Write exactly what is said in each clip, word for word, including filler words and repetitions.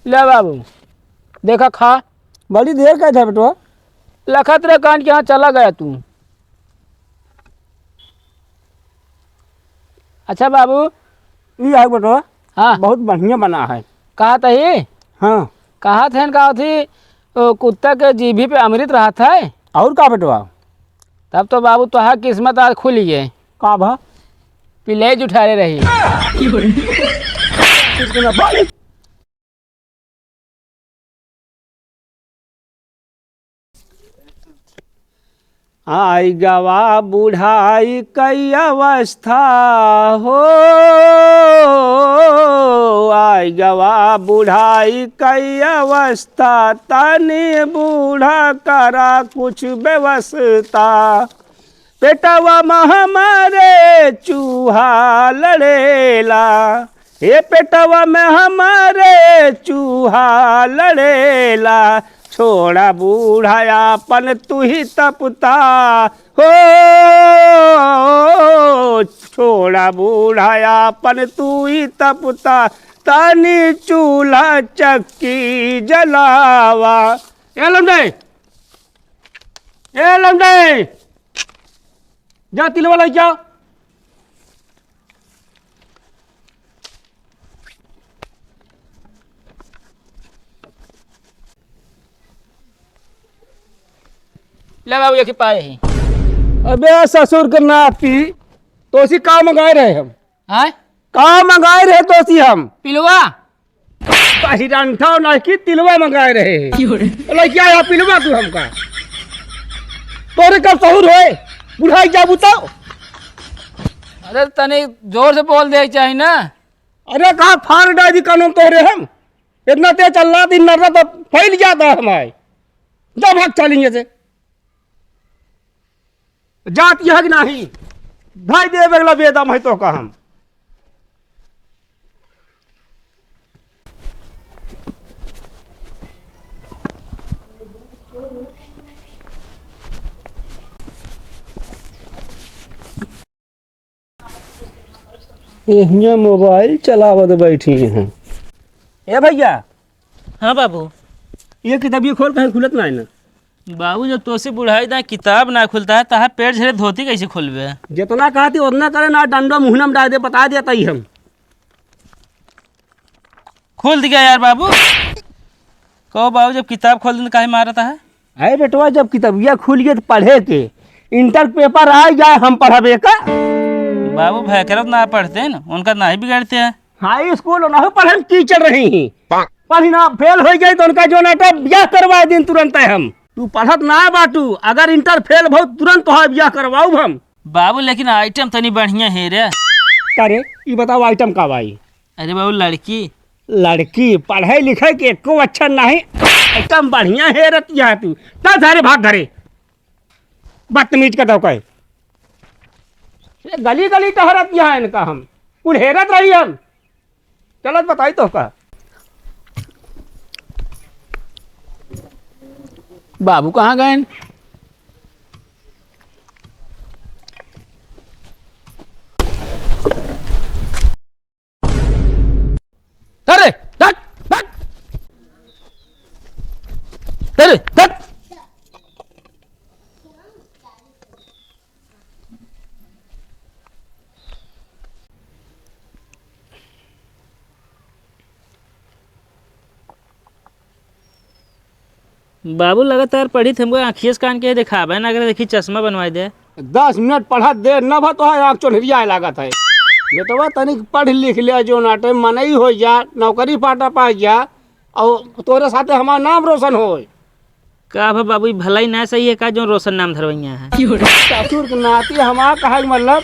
ले बाबू, देखा खा। बड़ी देर का इधर बेटवा? लखत रे कान के यहाँ चला गया तू। अच्छा बाबू। ई आग बेटवा। हाँ। बहुत बढ़िया बना है। कहा तही? हाँ। कहा थे, कहा थी, ओ, कुत्ता के जीभी पे अमृत रहा था। और का बेटवा? तब तो बाबू तोहार किस्मत आज खुल गए। का भा? पिले जुठारे रही। आई गवा बुढ़ाई कई अवस्था हो, आई गवा बुढ़ाई कई अवस्था, तनी बूढ़ा करा कुछ व्यवस्था। पेटवा में हमारे चूहा लड़ेला, हे पेटवा में हमारे चूहा लड़ेला, छोड़ा बूढ़ा आपन तू ही तपता हो, छोड़ा बूढ़ा आपन तू ही तपता, तनी चूल्हा चक्की जलावा। ए लौंडे, ए लौंडे, जा तिलवा लइके आ। ले बाबू, एक ही पाए ही। अबे ससुर के नाती, तोसी का मंगाए रहे हम? आय? का मंगाए रहे तोसी हम? पिलवा। बहिरंठा नहीं कि तिलवा मंगाए रहे। क्यों रे? बोला, "क्या है पिलवा तू हमका? तोरे कब सहूर होए? बुढ़ाई जाबू तो?" अरे, तनी जोर से बोल दे चाही ना। अरे, कहाँ फाड़ डाली कानून तोरे हम? इतना तेज चल रहा, दिन नर्रा तो फैल जाता है हमारे। जब हक चलेंगे से। जात यह कि नाही? भाई दे बेगला बेदम है तो का हम। एहिया मोबाइल चलावत बैठी हैं। ए भैया। हाँ बाबू। ये किताब ये खोल, कहीं खुलत ना है ना। बाबू, जब तोसे बुढ़ाई दा किताब ना खुलता है, तहा पेट झरे धोती कैसे खोलबे? जितना कहती उतना करे ना, डंडो मुहना में डाल दे, बता दिया तई हम। खोल दिया यार बाबू। कहो बाबू, जब किताब खोल दिन काहे मारता है? अरे बेटवा, जब किताबिया खुल गए तो पढ़े के, इंटर पेपर आ जाए, हम पढ़बे का? बाबू, भैकरत ना पढ़ते हैं ना, उनका ना ही बिगड़ते हैं। हाई स्कूल ना पढ़न टीचर रही ही। पढ़ी ना फेल हो जाए तो उनका जो नाटक ब्याह करवा दिन तुरंत है हम। तू पढ़त ना बाटू, अगर इंटर फेल भौ तुरंत तोहार ब्याह करवाऊ हम। बाबू, लेकिन आइटम तनी बढ़िया है रे। का रे, ई बताओ आइटम का बाई? अरे बाबू, लड़की। लड़की पढ़े लिखे के एको अच्छा नहीं, आइटम बढ़िया है रतिया तू। चल सारे भाग घरे, बदतमीज का दौका है। ये गली गली टहरत यहाँ इनका हम, कुल हेरत रही हम। चलत बताई तो का। बाबू कहाँ गए? अरे, धत, धत। अरे, धत। बाबू लगातार पढ़ी थे, हमको आँखिए से कान के देखावे ना, अगर देखी चश्मा बनवाई दे। दस मिनट पढ़त देर न भा तोहार आँख चोन्हरिया लागत है। बेटवा तनिक पढ़ लिख ले, जो नाटे मनई हो जा, नौकरी पाटा पा जा, और तोरे साथे हमार नाम रोशन होए। का भा बाबू, ई भलाई ना सही है का, जो रोशन नाम धरवैया है? ससुर के नाती हमार कहे के मतलब,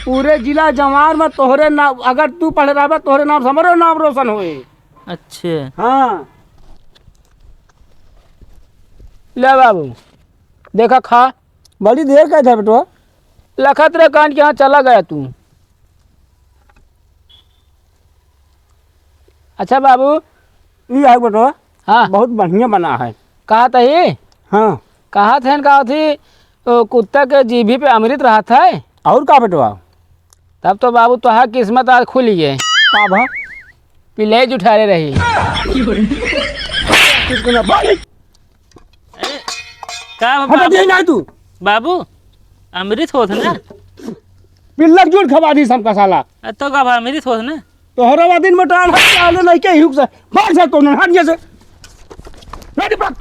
पूरे जिला जवार में तोहरे नाम, अगर तू पढ़े रहबे, तोहरे नाम से हमरो नाम रोशन होए। अच्छा। हाँ। ले बाबू, देखा खा। बड़ी देर का इधर बेटवा? लखत रे कान के यहाँ चला गया तू। अच्छा बाबू। ई है बेटवा। हाँ। बहुत बढ़िया बना है। कहा तही? हाँ। कहा थे, कहा थी, ओ, कुत्ता के जीभी पे अमृत रहा था। और का बेटवा? तब तो बाबू तोहार किस्मत आज खुल गए। का भा? पिल्लई जुठारे रही। का हटा बाबू? दे ना तू। बाबू, अमृत होत ना? पिल्लक जूठ खवा दी सबका साला। अ, तो का बा, अमृत होत ना? तोहरा वा दिन में टाल हट के आले लइके हिउक से। भाग से कौन हट जैसे। रेडी पक।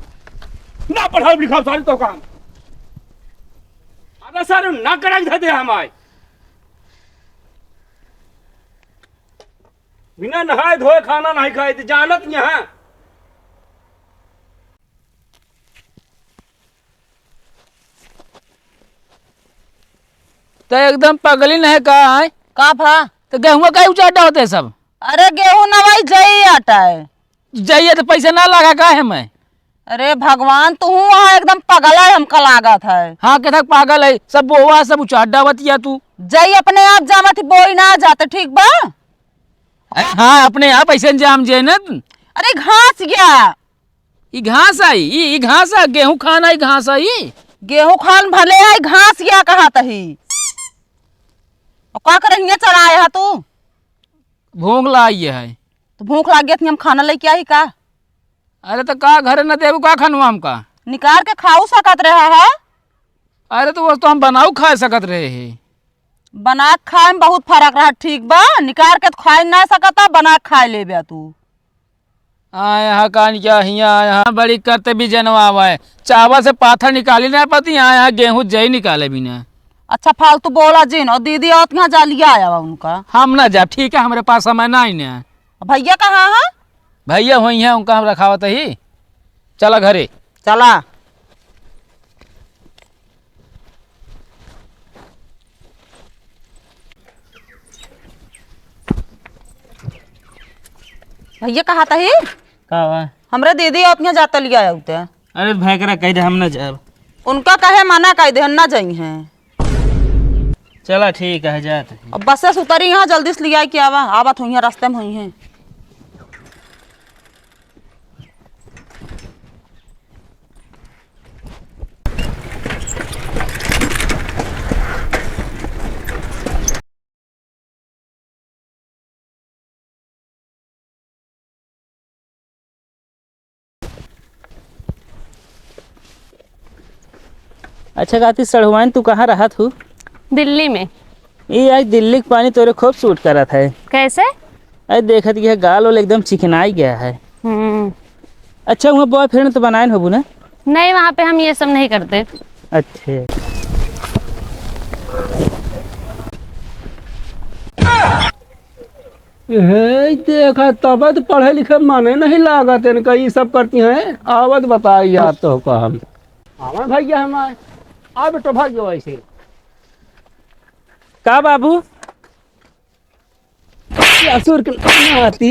ना पढ़ाओ लिखाओ सारी तो काम। अबे सर ना करक धे दे हमारे। बिना नहाए धोए खाना नहीं खाए, तो जानत यहाँ। तो एकदम पगली नहीं का है? का भा? तो गेहूं का उचाटा होते सब? अरे गेहूं ना भाई, जई आटा है। जइया तो पैसा ना लगा का है मैं? अरे भगवान, तू वहाँ एकदम पगल है, हमका लागत है। हाँ, के तक पागल है, सब बोवा, सब उचाट डावत या तू। जई अपने आप जावत ही, बोई ना जात, ठीक बा? अरे हाँ, अपने आप ऐसे जाम जे न। अरे घास गया। ई घास आई, ई, ई घास आ, गेहूं खान आई घास आई। गेहूं खान भले आई, घास गया कहत ही। और का करे हियां चला आया है तू? भूख लाई है। तो भूख लाग गया, हम खाना लेके आई का? अरे तो का घरे न देबू का खानवा हमका? निकाल के खाऊ सकत रहा है। अरे तो वो तो हम बनाऊ खा सकत रहे हैं। बना के खाए में बहुत फर्क रहा, ठीक बा? निकाल के तो खाए ना सकता, बना के खाए लेबे तू। आए यहाँ कान क्या हियाँ आए यहाँ बड़ी करते भी जनवा आवा है। चावल से पाथर निकाली ना पाती, यहाँ, यहाँ गेहूँ जई निकाले बिना। अच्छा फालतू बोला जिन, और दीदी आवत यहाँ जा लिया आया बा उनका। हम ना जाब, ठीक है, हमरे पास समय ना ही ना। भैया कहाँ है? भैया होइहैं, उनका हम रखावत ही। चला घरे। चला। भैया कहा तही? का बा? हमरे दीदी अपने जाता लिया आउते। अरे भाई करा कह दे हम ना जाब। उनका कहे मना कह दे, हम ना जाई हैं। चला ठीक है, जात है। अब बस से उतरी यहाँ, जल्दी से लिया के आवा, आवत हुई हैं, रास्ते में हुई हैं। अच्छा काती सड़हुआइन, तू कहाँ रहत हू? दिल्ली में। ई आज दिल्ली के पानी तोरे खूब सूट करत है। कैसे? अरे देखत कि यह गाल वाल एकदम चिकनाई गया है। हम्म। अच्छा, वहाँ बॉयफ्रेंड तो बनाए होबू ना? नहीं, वहाँ पे हम ये सब नहीं करते। अच्छा। हे देखा, तब तो पढ़े लिखे मने नहीं लागत इनका, ये सब करती हैं। आवत बताई यार तो का हम। आवा भैया हमारे। आ बेटो भाग जाओ ऐसे। का बाबू? ससुर के नाती,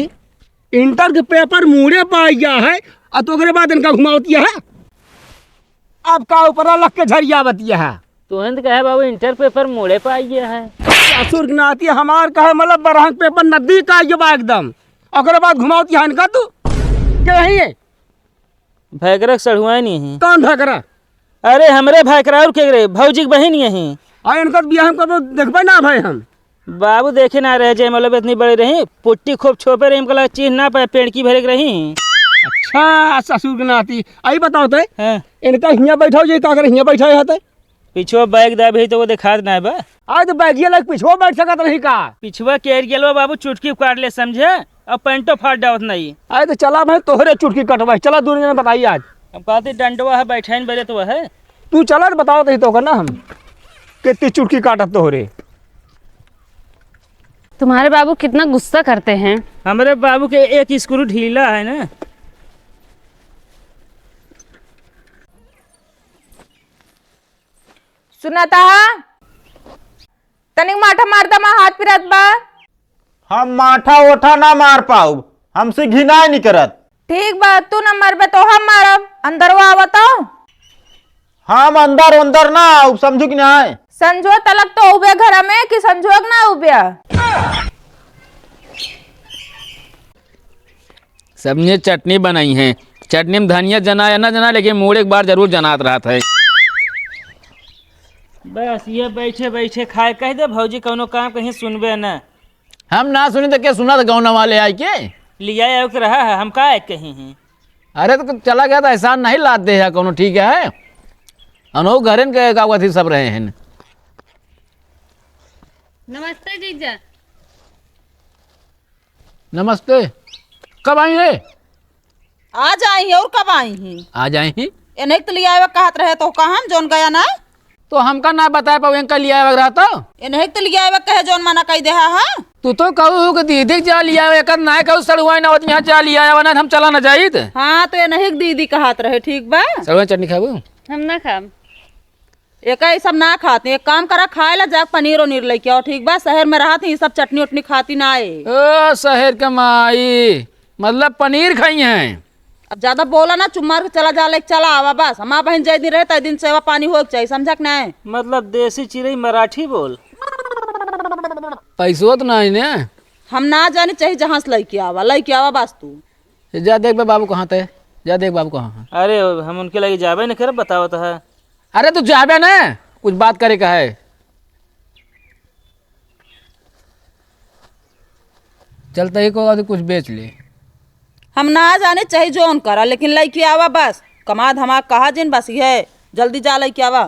इंटर के पेपर मूड़े पा गया है, आ तो ओकरे बाद इनका घुमावतिया है। अब का ऊपर लग के झरियावतिया है। तुहन तो कहे बाबू इंटर पेपर मूड़े पा गया है। ससुर के नाती हमार कहे मतलब बरहंग पेपर नदी का ये बा एकदम। ओकरे बाद घुमावतिया है इनका तू। के नहीं है? भैकरा के सढ़ुआइन यही। कौन भैकरा? अरे हमरे भैकरा और के रे, भौजी के बहिन यही। आ इनकर बियाह हम कबो देखबे ना भाई हम। बाबू देखे ना रहे जयमलवा में इतनी बड़ी रही, पुट्टी खूब छोपे रही, हमको लगा चीन्ह ना पाए, पेड़की भरे के रही। अच्छा ससुर के नाती, आई बताओ तो, हाँ। इनका हियाँ बैठाओ जे का करे हियाँ बैठा है तो? पिछुआ बैग दाबे ही तो वो देखात ना बा। आज तो बैगिया लग पिछुआ बैठ सकत रही का? पिछुआ के एरिया लो बाबू चुटकी काट ले समझे, अब पैंटो फाड़ डावत नहीं। अरे तो चला भाई तोहरे चुटकी कटवाई, चला दूर जने बताई आज। अब कहते डंडवा है बैठाइन बरे तो है। तू चला तो बताओ तो ही तो ना हम कितनी चुटकी काटत तोहरे। तुम्हारे बाबू कितना गुस्सा करते हैं। हमारे बाबू के एक स्क्रू ढीला है ना। सुनाता है? तनिक माठा मार दा, मा हाथ पिरात बा। हम माठा ओठा ना मार पाउब, हमसे घिनाए नहीं करत। ठीक बा, तू ना मरबे तो हम मारब। अंदरवा आवा तो। हम अंदर अंदर ना आउब, समझू कि ना? संझो तलक तो उबे घर में कि संझोक ना उबे? सबने चटनी बनाई है। चटनी में धनिया जना या ना जना, लेकिन मूड़ एक बार जरूर जनात रहत है। बस ये बैठे बैठे खाए कह दे भौजी, कौनो काम कहीं सुनबे ना। हम ना सुनी तो क्या सुना था गाँव वाले आए के? लिया आवे के रहा है, हम का कही हैं? अरे तो चला गया तो एहसान नहीं लाद दे है कौनो, ठीक है? अनहु घरन के का कथी सब रहे हैं। नमस्ते जीजा। नमस्ते। कब आई है? आज आई ही और कब आई ही? आज आई ही। एनहिक त लियावे कहत रहे तो कहन जौन गया ना। तो हमका ना बताए पावे इनका लियावे रहा तो? एनहिक त लियावे कहे जौन मना कई देहा हा। तू तो कहू हो कि दीदी के जा लियावे, एकर ना कहू सड़ुआइन आवत यहाँ जा लियावे ना हम चला ना जाइत। हाँ तो एनहिक दीदी कहत रहे, ठीक बा। सड़ुआइन चटनी खाबू? हम ना खाब। एका ई सब ना खाते, एक काम करा, खाए ला जा पनीर ओनीर लेके आओ, ठीक बा? शहर में रहत ही, ई सब चटनी उटनी खाती ना आए। ओ, शहर के माई, मतलब पनीर खाई हैं? अब ज्यादा बोला ना, चुप मार के चला जा, लेके चला आवा बस। हमार बहन जय दिन रहे, तय दिन सेवा पानी होए के चाहिए, समझा कि नहीं? मतलब देसी चिरई मराठी बोल। पैसो तो नहीं ने। हम ना जाने, चाहे जहाँ से लेके आवा, लेके आवा बस तू। जा देख बे बाबू कहाँ ते, जा देख बाबू कहाँ है। अरे हम उनके लगे जाबे न करब, बतावत है। अरे तू जाबे न, कुछ बात करे का है। चलते ही को अभी कुछ बेच ले। हम ना जाने चाहे जौन करा, लेकिन लइके आवा बस। कमा धमा कहा जिन बस ये, जल्दी जा लइके आवा।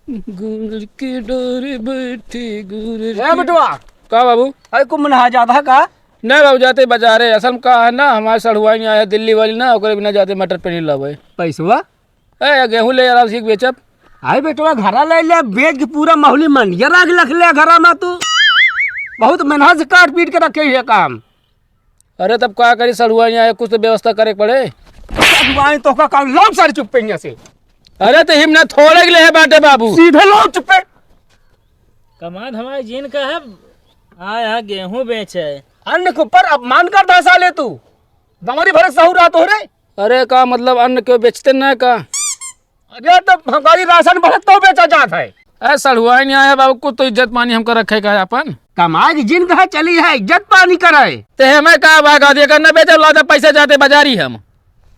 गुड़ के डोरे बैठे गुड़ ए के बेटवा। का बाबू? अरे कुम नहा जाता है का? नहीं बाबू, जाते बाजारे। असल में का है ना, हमारे सढ़ुआइन आए है दिल्ली वाली ना, ओकरे बिना जाते मटर पनीर लावे। पैसवा? ए, या गेहूं ले आराम से बेचब। अरे बेटवा, घरा ले ले, बेच के पूरा माहौली मंडिया राख लख ले घरा में तू। बहुत मेहनत से काट पीट के रखे है काम। अरे तब का करी सढ़ुआइन आए, कुछ तो व्यवस्था करे के पड़े। सढ़ुआइन तो का कर लो सारे चुप्पे यहाँ से। अरे तो हिम ना थोड़े के लिए है बाटे बाबू। सीधे लो चुप्पे। कमा धमाई जिन का है, आए यहाँ गेहूं बेचे। अन्न के ऊपर अपमान करता साले तू। दमरी भरक सहू रहा तोहरे। अरे का मतलब अन्न क्यों बेचते ना का? अरे तो हमारी राशन भरत तो बेचा जात है। ए सढ़ुआइन आए बाबू, कुछ तो इज्जत पानी हमका रखे का है अपन। कमाई की जिन कहा चली है, इज्जत पानी करे। ते हमें का भागा दिया करना बेचब, लाते पैसा जाते बाजारी हम।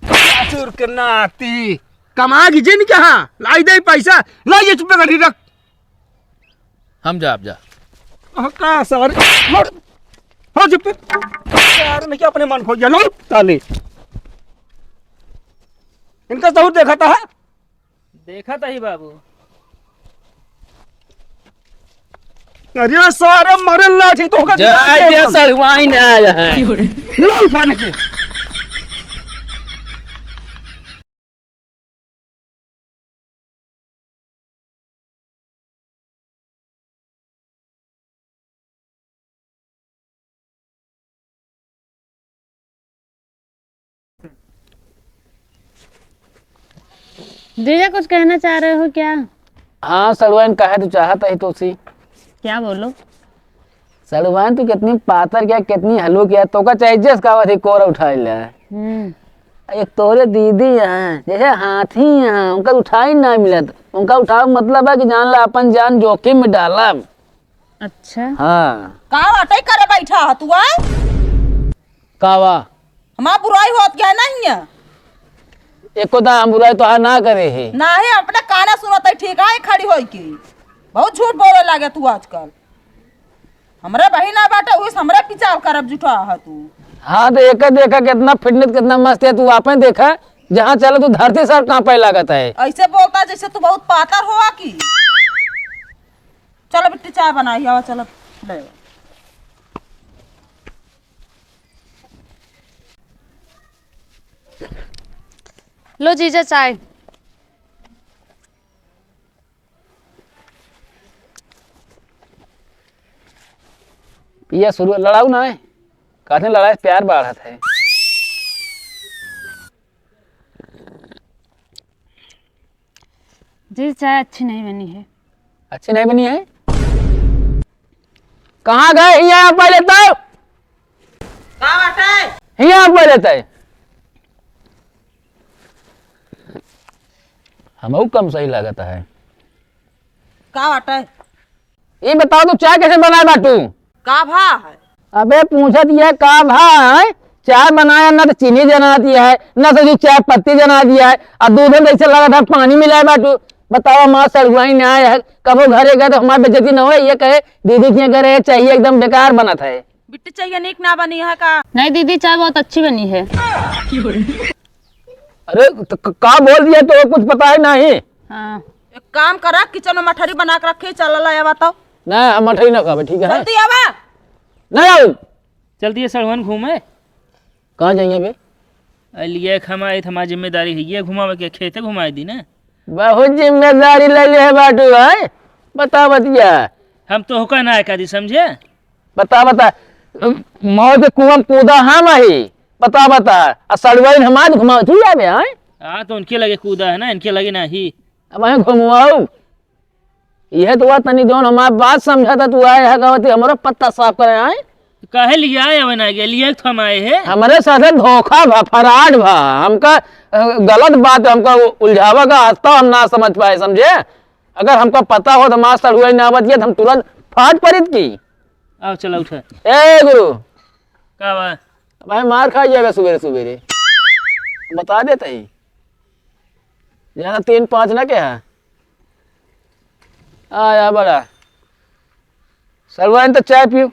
ससुर के नाती, कमाई की जिन कहा, लाई दे पैसा, लाई ये चुप्पे गढ़ी रख। हम जा, आप जा। अह, का सारे, लौट। हो चुप्पे। यार, नहीं क्या अपने मन खो गया, लौट, साले। इनका सहूर देखा था, है? देखा था ही बाबू। अरे सारे मरे लाठी तो होगा जाए दिया। सढ़ुआइन आया है। लो उठाने के। जीजा, कुछ कहना चाह रहे हो क्या? हाँ, सड़ुआइन, कहे तो चाहत ही तो सी। क्या बोलो? सड़ुआइन, तू कितनी पातर क्या, कितनी हलुक क्या, तोका चाहे जस का वही कोरा उठाई ले। हम्म। एक तोरे दीदी हैं, जैसे हाथी हैं, उनका उठाई ना मिलत। उनका उठावे मतलब है कि जान ला अपन जान जोखिम में डालब। अच्छा। हाँ। का बाटे करे बैठा ह तू, आय? का बा? हमार बुराई होत गया नहीं है। एको दाना हम बुराई तोहार ना करे ही। नाही, अपने काना सुनत है, ठीक है, खड़ी होई के। बहुत झूठ बोले लागे तू आजकल। हमरे बहिन ना बाटे, उस हमरे पिछाव करब जुटा ह तू। हाँ, तो एक देखा कितना फिटनेस, कितना मस्त है, तू आपन देखा, जहाँ चलो तू धरती सर कांपे लागत है। ऐसे बोलता जैसे तू बहुत पातर होआ की। चलो बिट्टी, चाय बनाई, आवा, चलो, ले। लो जीजा, चाय। पिया शुरू लड़ाऊ ना है, कहते हैं लड़ाई से प्यार बाढ़त है। जी, चाय अच्छी नहीं बनी है। अच्छी नहीं बनी है? कहाँ गए? हियाँ आ पहले तो। का बाटे? हियाँ आ पहले तो। हमहू कम सही लागत है। का बाटे? ये बताओ, तू चाय कैसे बनाए बाटू? का भा है? अबे, पूछत ये का भा है? चाय बनाया ना तो चीनी जनाती है, ना तो ये चाय पत्ती जनाती है, और दूध में ऐसे लगा था पानी मिलाए बाटू। बतावा, हमार सड़ुआइन आए है, कबो घरे गए तो हमार बेइज्जती न होए, ये कहे दीदी के यहाँ गए रहे, चाय एकदम बेकार बनत है। बिट्टी, चाय नीक ना बनी है का? नहीं दीदी, चाय बहुत अच्छी बनी है। अरे, तो क-, का बोल दिया, तो कुछ पता है नहीं। हाँ। एक काम करा, किचन में मठरी बना के रखे, चला ला आवा तो। ना, हम मठरी ना खाबे, ठीक है? जल्दी आवा। नहीं आऊ। चल दिए सड़ुआइन घूमे। कहाँ जाइए बे? अ, लिए एक हम आए थे, हमारी जिम्मेदारी है ये घुमावे के, खेते घुमाए दी ना। बहुत जिम्मेदारी ले ले है बाटू, हैं? बता बतिया। हम तो होका ना है कदी, समझे? बता, बता। मौत के कुआं में कूदा हम ही। बता, बता। आ सड़ुआइन हमार घुमावत ही जाबे, हैं? हाँ, तो उनके लगे कूदा है ना, इनके लगे नहीं। अब वहीं घुमवाऊ। यह तो बात तनी जौन हमार बात समझा था, तू आए है कहती हमरो पत्ता साफ करे आए। काहे लिए आए हवे ना, लिए तो हम आए हैं। हमरे साथे धोखा भा, फराड भा, हमका, अ, गलत बात हमका उ-, उलझावा का रास्ता हम ना समझ पाए, समझे? अगर हमका पता होत हमार सड़ुआइन ना बतिया, तो हम तुरंत फाट परित की। आओ, चला उठा। ए गुरु। का बा? भाई मार खा जाएगा सुबेरे सुबेरे। बता देता ही। ज्यादा तीन पाँच ना क्या है? आया बड़ा। सड़ुआइन तो चाय पियो,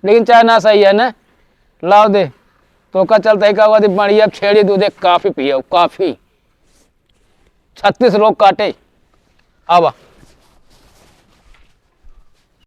लेकिन चाय ना सही है ना। लाओ दे। तो का चलता है, का हुआ दे, बढ़िया छेड़ी दूधे काफी पियो, काफी। छत्तीस रोग काटे। आवा।